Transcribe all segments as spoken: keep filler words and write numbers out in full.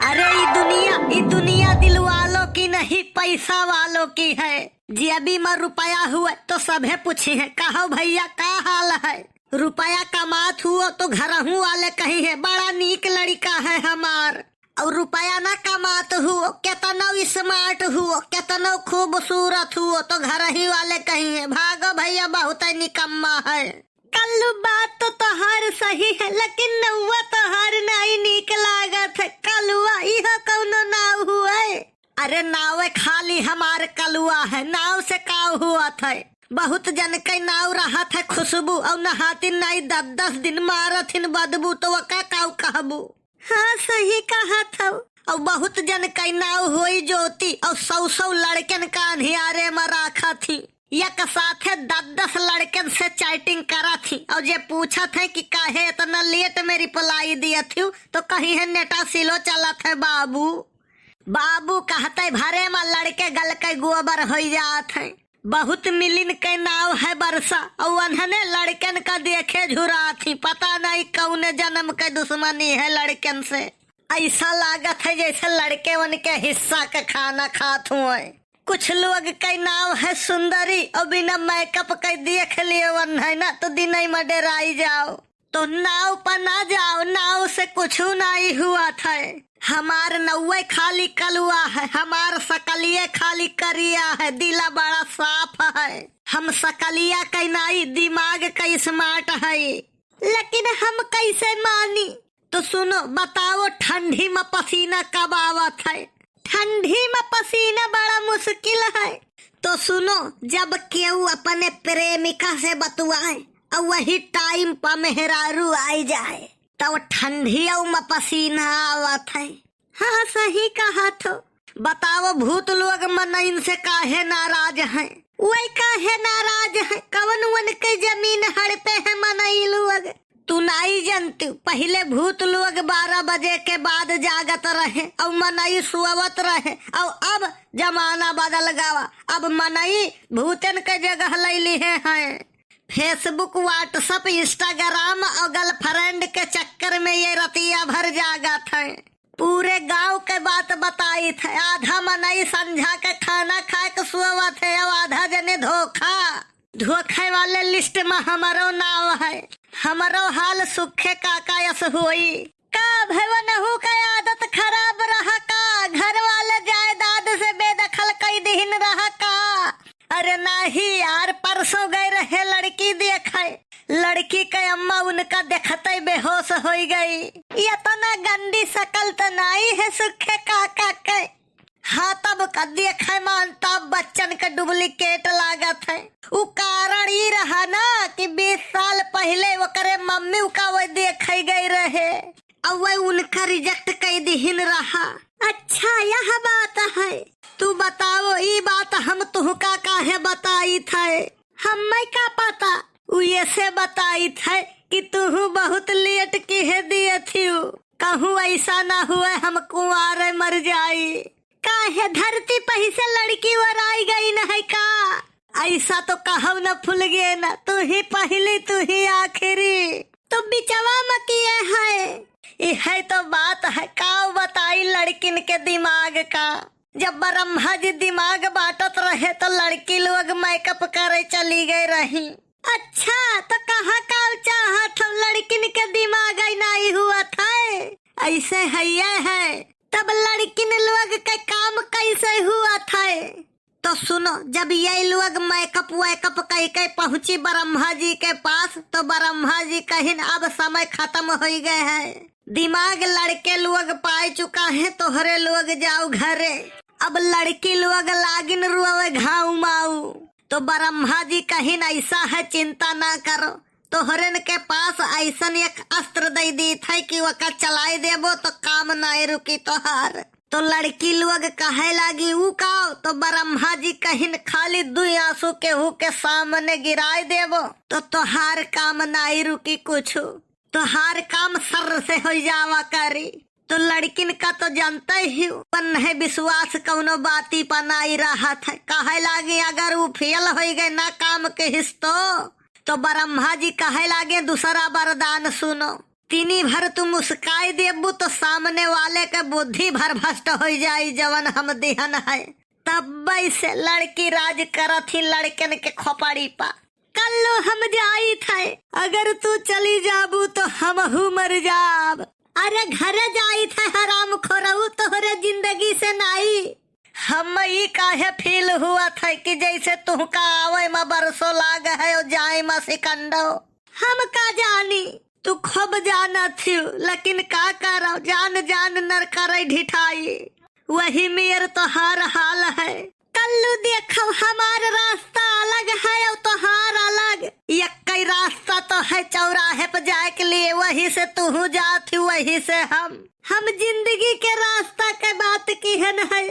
अरे ई दुनिया, ई दुनिया दिल वालों की नहीं, पैसा वालों की है। जेबी में रुपया हुए तो सभे पूछी है, "कहो भैया का हाल है?" रुपया कमात हुओ तो घरहू वाले कही है, "बड़ा नीक लड़िका है हमार।" और रुपया ना कमात हुओ, केतनो smart हुओ, केतनो खूबसूरत हुओ, तो घरही वाले कही है, "भागो भैया, बहुत निकम्मा है।" कल्लू, बात तो तोहार सही है, लेकिन नौवा तोहार नाई नीक लागत है। कलुआ, इहो कौनो नाव हुए? अरे नावे खाली हमार कलुआ है, नाव से का हुआ था? बहुत जन के नाव रहत है खुशबू, और नहातिन नाई दस दस दिन मारथिन बदबू, तो वका काऊ कहबू? हाँ, सही कहत हौ। और बहुत जन के नाव होई ज्योति, और सौ सौ लड़कन का अंधियारे में राखत ही। एक साथे दस दस लड़कन से chatting करत ही, और जे पूछत है कि काहे इतना late में reply दियत ही, तो कही है नेटा slow चलत है बाबू। बाबू कहते भरे में लड़के गल के गोबर होई जात है। बहुत मिलिन के नाव है बरसा, और उन्हने लड़कन का देखे झुरात ही। पता नहीं कौने जन्म के दुश्मनी है लड़कन से। ऐसा लागत है जैसे लड़के उनके हिस्सा के खाना खात हुए। कुछ लोग के नाव है सुंदरी, और बिना makeup के देख लिए उन्हें ना तो दिनई में डेराई जाओ। तो नाव पर ना जाओ, नाव से कुछ नहीं हुआ था। हमार नौवे खाली कलुआ है, हमार सकलिए खाली करिया है, दिला बड़ा साफ है। हम सकलिया के नाई, दिमाग के smart है। लेकिन हम कैसे मानी? तो सुनो, बताओ ठंडी में पसीना कब आवत है? ठंडी में पसीना बड़ा मुश्किल है। तो सुनो, जब केहू अपने प्रेमिका से बतुआए और वही time पर मेहरारू आई जाए, तो ठंडियों में पसीना आवत है। हाँ, सही कहत हो। बताओ, भूत लोग मनइन से काहे नाराज हैं? वही काहे नाराज हैं? कवन उनके जमीन हड़पे हैं मनई लोग? तू नाई जानती, पहिले भूत लोग बारह बजे के बाद जागत रहे और मनई सोवत रहे, और अब जमाना बदल गवा। अब मनई भूतन के जगह ले लिहे हैं। Facebook, WhatsApp, Instagram और girlfriend के चक्कर में ये रतिया भर जागत हैं। पूरे गांव के बात बताइत है। आधा मनई संझा के खाना खाए के सोवत है और आधा जने धोखा। धोखे वाले list में हमरो नाव है। हमरो हाल सुखे काका यस होई। का भवनहू का आदत खराब रहा का? घर वाले जायदाद से बेदखल कई दिहिन रहा का? अरे नाही यार, परसों गए रहे लड़की देखे। लड़की के अम्मा उनका देखते बेहोश होई गई। इतना गंदी शकल तो नाई है सुखे काका के। हाँ, तब का देखे मा अमिताभ बच्चन के duplicate लागत है। उ कारण ई रहा ना कि बीस साल पहिले ओकरे मम्मी उका वो देखे गई रहे, और वो उनका reject कई दिहिन रहा। अच्छा, यह बात है। तू बताओ, ई बात हम तुहका काहे बताइत है? हमें का पता, उ ऐसे बताइत है कि तुहू बहुत late किहे दिए थियू। कहूँ ऐसा ना हुए हम कुंवारे मर जाई। काहे धरती पही से लड़की वराई गई न है का? ऐसा तो कहव न फुलगेना, तू ही पहली, तू ही आखिरी। तो बिचवा में किए है? इहे तो बात है, का बताई लड़किन के दिमाग का। जब ब्रह्मा जी दिमाग बांटत रहे तो लड़की लोग makeup करे चली गई रही। अच्छा, तो कहा का चाहत हो, लड़किन के दिमाग आई नाई हुआ था? ऐसे है ये है। तब लड़किन लोग के काम कैसे हुआ था? तो सुनो, जब ये लोग makeup वैकअप कई के पहुंची ब्रह्मा जी के पास, तो ब्रह्मा जी कहिन, "अब समय खत्म होई गए है, दिमाग लड़के लोग पाए चुका है, तोहरे लोग जाओ घरे।" अब लड़की लोग लागिन रोवे घाव माऊ, तो ब्रह्मा जी कहिन, "ऐसा है, चिंता ना करो, तोहरन के पास ऐसन एक अस्त्र दे दीत है कि ओका चलाए देबो तो काम नाय रुकी तोहार।" तो लड़की लोग कहे लागी, "ऊ का?" तो ब्रह्मा जी कहिन, "खाली दुई आंसू केहू के सामने गिराए देबो तो तोहार काम नाय रुकी कुछ, तोहार काम सर से हो जावा करी।" तो लड़किन का तो जानते ही, पर नहीं विश्वास कौनो बाती पर नाई रहत है। कहे लागी, "अगर ऊ फेल होई गए ना काम के हिस्तो," तो ब्रह्मा जी कहे लागे, "दूसरा वरदान सुनो।" तिनी भर तू मुस्काई देबू तो सामने वाले के बुद्धि भर भ्रष्ट होइ जाई, जवन हम दिहन है। तब्बै से लड़की राज करत ही लड़कन के खोपड़ी पा। कल्लू हम जाइत है, अगर तू चली जाबू तो हमहू मर जाब। अरे घरे जाइत है हराम खोरऊ, तोहरे जिंदगी से नाई। हम ई काहे फील हुआ था कि जैसे तुहका आवे में बरसों लाग है और जाए में सिकंडो। हम का जानी, तू खूब जानत हियो, लेकिन का करो, जान जान नर करे ढिठाई। वही मेर तोहार हाल है। कल्लू देखो, हमार रास्ता अलग है और तोहार अलग। यक्कई रास्ता तो है चौराहे पर जाए के लिए, वही से तू जात ही, वही से हम। हम जिंदगी के रास्ता के बात किहन है।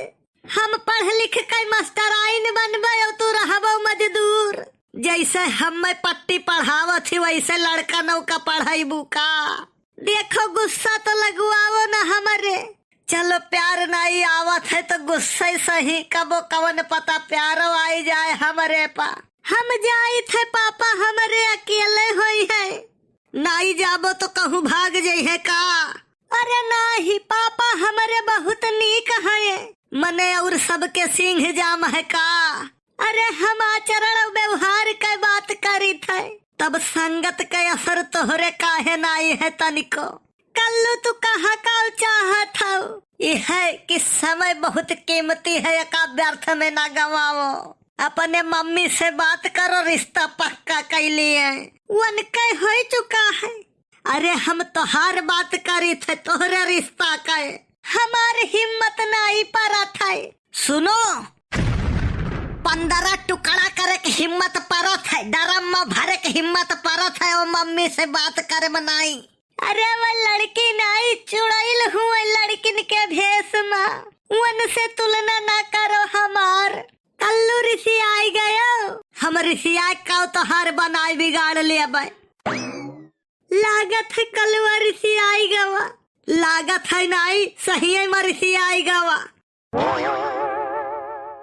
हम पढ़ लिख के मास्टराइन बनबे और तू रहबो मजदूर। जैसे हम पट्टी पढ़ावत ही, वैसे लड़कनों का पढ़ाईबू का? देखो, गुस्सा तो लगवाओ ना हमरे। चलो, प्यार नाई आवत है तो गुस्से सही, कबो कवन पता प्यारो आई जाए हमरे पा। हम जाइत है पापा, हमरे अकेले होई है। नाई जाबो तो कहूँ भाग जइहे का? अरे नाही, पापा हमरे बहुत नीक है। मने और सबके सिंह जाम है का? अरे हम आचरण और व्यवहार के बात करित है, तब संगत के असर तोहरे काहे नाई है तनिको? कल्लू, तू कहाँ का चाहत हौ? यह है कि समय बहुत कीमती है, एका व्यर्थ में ना गवाओ। अपने मम्मी से बात करो, रिश्ता पक्का कैलिए। उनके हो चुका है। अरे हम तोहार बात करित है, तोहरे रिश्ता के। हमार हिम्मत नाई परत है। सुनो, पंद्रह टुकड़ा करे के हिम्मत परत है, ड्रम में भरे के हिम्मत परत है, ओ मम्मी से बात करे में नाई। अरे वो लड़की नाई, चुड़ैल हुए लड़किन के भेष में, उनसे तुलना ना करो हमार। कल्लू रिसियाई गयो। हम रिसियाए का तोहार बनाए बिगाड़ लेबे। लागत है कलुआ रिसियाई गवा। लागत है नाई, सहिए में रिसियाई गवा।